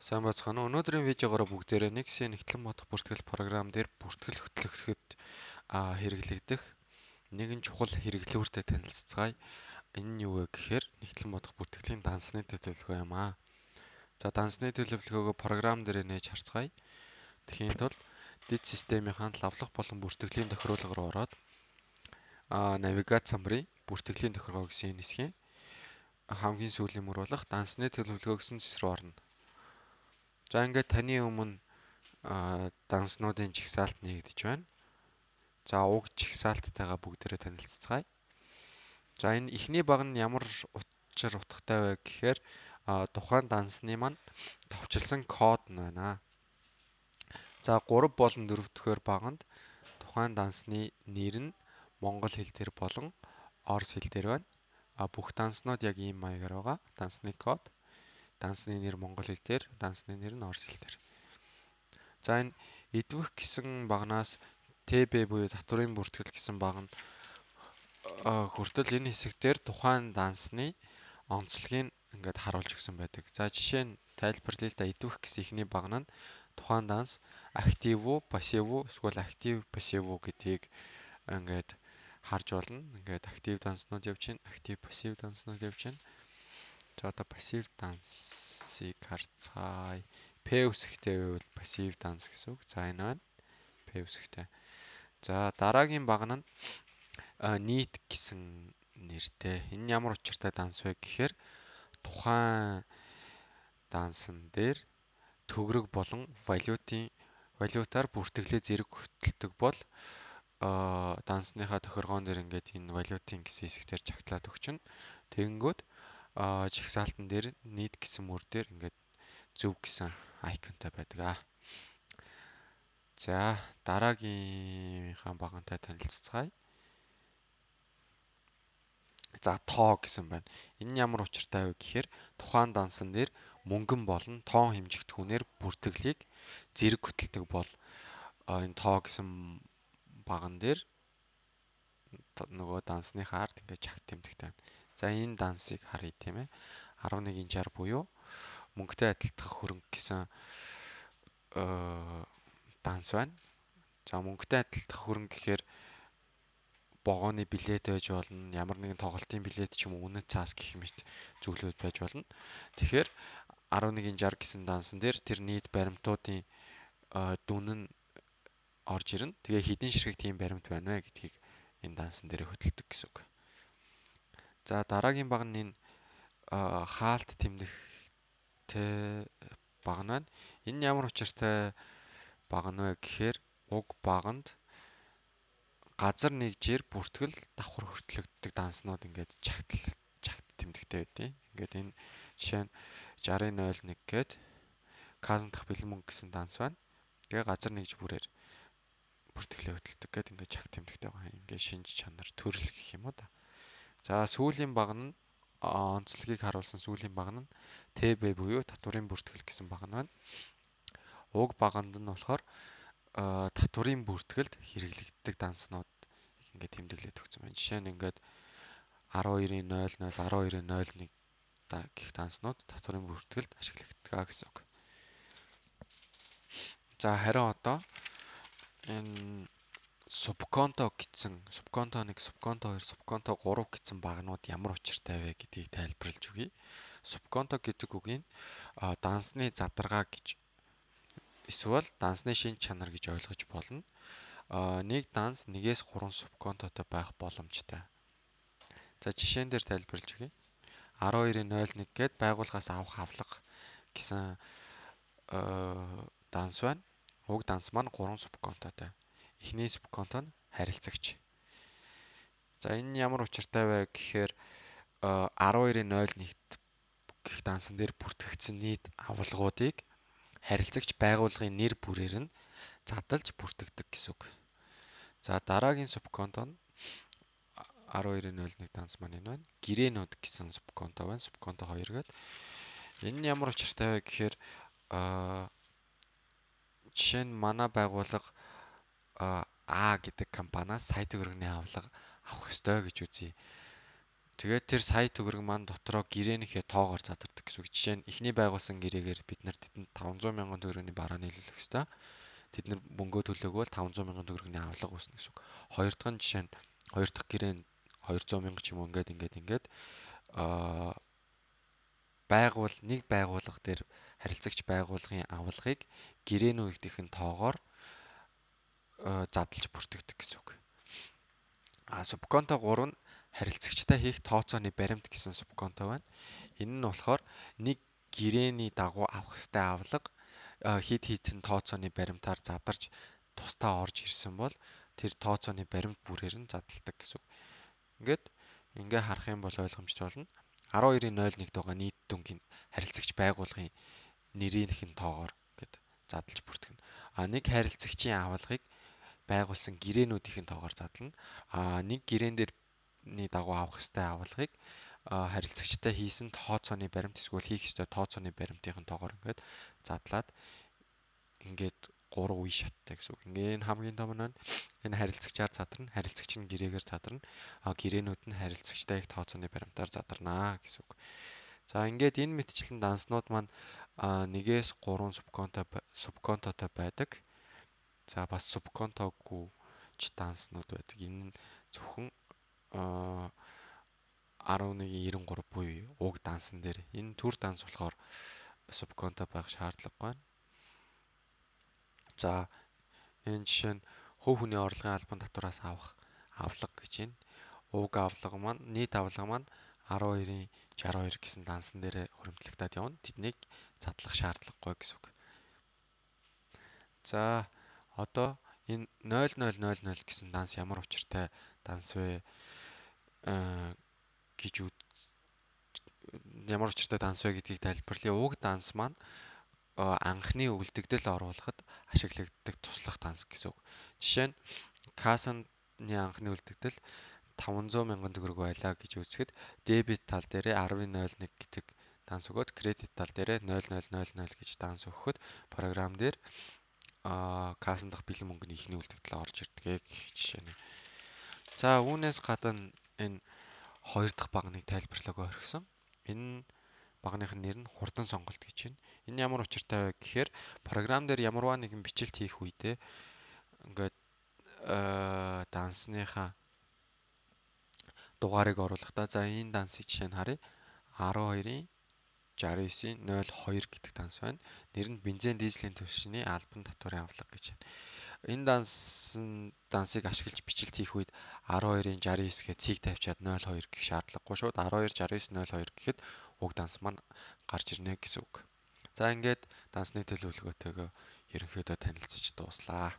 Сайн байцгаана уу. Өнөөдрийн видеогоор бүгдээрээ 1C нэгтлэн бодох бүртгэл програм дээр бүртгэл хөтлөхөд хэрэглэгдэх нэгэн чухал хэрэглүүртэй танилцацгаая. Энэ нь юу вэ гэхээр нэгтлэн бодох бүртгэлийн дансны төлөвлөгөө юм аа. За, дансны төлөвлөгөөгөө програм дээр нээж харцгаая. Тэгэхийн тулд дэд системийнхаа лавлах болон бүртгэлийн тохируулга руу ороод навигац самбарын бүртгэлийн тохиргоо гэсэн энэ хэсгийн хамгийн сүүлийн мөр болох дансны төлөвлөгөө гэсэн зүс рүү орно. За, ингээд таны өмнө данснуудын жагсаалт нээгдэж байна. За, уг жагсаалттайгаа бүгдээрээ танилцацгаая. За, энэ эхний баг нь ямар учир утгатай вэ гэхээр тухайн дансны маань товчлсон код нь байна. За, 3 болон 4 дэх баганд тухайн дансны нэр нь монгол хэл дээр болон орос хэл дээр байна. Бүх данснууд яг ийм маягаар байгаа. Дансны код, дансны нэр монгол хэл дээр, дансны нэр нь орос хэл дээр. За, энэ эдвэх гэсэн багнаас ТБ буюу татварын бүртгэл гэсэн баг нь хүртэл энэ хэсэг дээр тухайн дансны онцлогийг ингээд харуулж өгсөн байдаг. За, жишээ нь тайлбарлая л да. Эдвэх гэсэн эхний багна нь тухайн данс актив уу, пассив уу, эсвэл актив пассив уу гэдгийг ингээд харж болно. Ингээд актив данснууд явж байна, актив пассив данснууд явж байна. За, одоо пассив дансыг харцгаая. П үсгтэй байвал пассив данс гэсэн үг. За, энэ байна. П үсгтэй. За, дараагийн баг нь нийт гэсэн нэртэй. Энэ ямар учиртай данс вэ гэхээр тухайн дансан дээр төгрөг болон валютаар бүртгэлээ зэрэг хөтэлдэг бол дансныхаа тохиргоон дээр ингээд энэ валютын гэсэн хэсэг дээр чагтлаад өгчнө. Тэгэнгүүт жагсаалтан дээр нийт гэсэн мөр дээр ингээд зөв гэсэн айконтой байдаг. За, дараагийнхаа багантай танилцацгаая. За, тоо гэсэн байна. Энэ нь ямар учиртай вэ гэхээр тухайн дансан дээр мөнгөн болон тоон хэмжигдэхүүнээр бүртгэлийг зэрэг хөтэлдэг бол энэ тоо гэсэн баган дээр нөгөө дансныхаа ард ингээд чагт тэмдэгтэй байна. За, энэ дансыг харъя, тийм ээ. 11-60 буюу мөнгөтэй адилтгах хөрөнгө гэсэн данс байна. За, мөнгөтэй адилтгах хөрөнгө гэхээр вогооны билет байж болно, ямар нэгэн тоглолтын билет ч юм уу, үнэт цаас гэх мэт зүйлүүд байж болно. Тэгэхээр 11-60 гэсэн дансан дээр тэр нийт баримтуудын дүн нь орж ирнэ. Тэгээ хэдэн ширхэг тийм баримт байна вэ гэдгийг энэ дансан дээр хөтэлдэг гэсэн үг. За, дараагийн баг нь энэ хаалт тэмдэгтэй баг нь байна. Энэ ямар учиртай баг нь вэ гэхээр уг баганд газар нэгжээр бүртгэл давхар хөтлөгддөг данснууд ингээд чагт тэмдэгтэй байдیں۔ Ингээд энэ жишээ нь 60-01 гээд казан дахь бэлэн мөнгө гэсэн данс байна. Тэгээ газар нэгж бүрээр бүртгэлээ хөтэлдэг гээд ингээд чагт тэмдэгтэй байгаа. Ингээд шинж чанар төрөл гэх юм уу да. За, сүүлийн баг нь онцлогийг харуулсан сүүлийн баг нь ТБ буюу татварын бүртгэл гэсэн баг нь байна. Уг баганд нь болохоор татварын бүртгэлд хэрэглэгддэг данснууд ингээд тэмдэглээд өгсөн байна. Жишээ нь ингээд 12-00, 12-01 гэх данснууд татварын бүртгэлд ашиглагддаг гэсэн үг. За, харин одоо энэ субконто гэсэн субконто 1, субконто 2, субконто 3 гэсэн багнууд ямар учиртай вэ гэдгийг тайлбарлаж өгье. Субконто гэдэг үгийг дансны задаргаа гэж эсвэл дансны шинж чанар гэж ойлгож болно. Нэг данс 1-ээс 3 субконтотой байх боломжтой. За, жишээн дээр тайлбарлаж өгье. 12-01 гээд байгууллагаас авах авлага гэсэн данс байна. Уг данс маань 3 субконтотой. Эхний субконто нь харилцагч. За, энэ нь ямар учиртай вэ гэхээр 12-01 гэх дансан дээр бүртгэгдсэн нийт авалгуудыг харилцагч байгууллагын нэр бүрээр нь задалж бүртгэдэг гэсэн үг. За, дараагийн субконто нь 12-01 данс маань энэ байна. Гэрээнүүд гэсэн субконто байна. Субконто 2 гээд. Энэ нь ямар учиртай вэ гэхээр жишээ нь манай байгууллага А гэдэг компаниас сая төгрөгийн авлага авах ёстой гэж үзье. Тэгээд тэр сая төгрөг маань дотроо гэрээнийхээ тоогоор задардаг гэсэн үг. Жишээ нь эхний байгуулсан гэрээгээр бид нар тэдэнд 500 мянган төгрөгийн бараа нийлүүлэх ёстой. Тэд нар мөнгөө төлөөгүй бол 500 мянган төгрөгийн авлага үүснэ гэсэн үг. Хоёр дахь нь жишээ нь хоёр дахь гэрээ нь 200 мянга ч юм уу ингээд байгуул нэг байгууллага дээр харилцагч байгууллагын авлагыг гэрээнүүдийнх нь тоогоор задлж бүртгэдэг гэсэн үг. А субконто 3 нь харилцагчтай хийх тооцооны баримт гэсэн субконто байна. Энэ нь болохоор нэг гэрээний дагуу авах ёстой авлага хэд хэдэн тооцооны баримтаар задарч тусдаа орж ирсэн бол тэр тооцооны баримт бүрээр нь задалдаг гэсэн үг. Ингээд ингээ харах юм бол ойлгомжтой болно. 12-ийн 01-д байгаа нийт дүнгийн харилцагч байгууллагын нэрийнх нь тоогоор ингээд задлж бүртгэнэ. А нэг харилцагчийн авлагыг байгуулсан гэрээнүүдийн тоогоор задлана. А нэг гэрээн дээрний дагуу авах ёстой авлагыг харилцагчтай хийсэн тооцооны баримт эсвэл хийх ёстой тооцооны баримтын тоогоор ингээд задлаад ингээд 3 үе шаттай гэсэн үг. Ингээ энэ хамгийн том нь энэ харилцагчаар задарна, харилцагч нь гэрээгээр задарна, а гэрээнүүд нь харилцагчтай их тооцооны баримтаар задарнаа гэсэн үг. За ингээд энэ мэтчлэн данснууд маань 1-ээс 3 субконтотой байдаг. За бас субконтогүй ч данснууд байдаг. Энэ нь зөвхөн 11-93 буюу уг дансан дээр энэ төр данс болохоор субконто байх шаардлагагүй байна. За энэ жишээ нь хувь хүний орлогын албан татвараас авах авлага гэж байна. Уг авлага маань нийт авлага маань 12-ийн 62 гэсэн дансан дээр хуримтлагдаад явна. Тэднийг задлах шаардлагагүй гэсэн үг. За одоо энэ 0000 гэсэн данс ямар учиртай данс вэ гэж ямар учиртай данс вэ гэдгийг тайлбарлая. Уг данс маань анхны үлдэгдэл оруулахад ашиглагддаг туслах данс гэсэн үг. Жишээ нь кассаны анхны үлдэгдэл 500 мянган төгрөг байлаа гэж үзэхэд дебит тал дээрээ 10.01 гэдэг данс өгөөд кредит тал дээрээ 0000 гэж данс өгөхөд програм дээр кассан дахь бэлэн мөнгөний эхний үлдэгдэл орж ирдэг гэх жишээ нь. За үүнээс гадна энэ хоёр дахь баганыг тайлбарлаагүй орхисон. Энэ баганых нь нэр нь хурдан сонголт гэж байна. Энэ ямар учиртай вэ гэхээр програм дээр ямарваа нэгэн бичлэлт хийх үедээ ингээд дансныхаа дугаарыг оруулахдаа за энэ дансыг жишээ нь харъя. 12-ийн 69-02 гэдэг данс байна. Нэр нь бензин дизелийн түвшний албан татварын авлага гэж байна. Энэ дансыг ашиглаж бичлэлт хийх үед 12-ийн 69 гэж цэг тавьчаад 02 гэх шаардлагагүй шууд 12-69-02 гэхэд уг данс маань гарч ирнэ гэсэн үг. За ингээд дансны төлөвлөгөөтэйгөө ерөнхийдөө танилцаж дууслаа.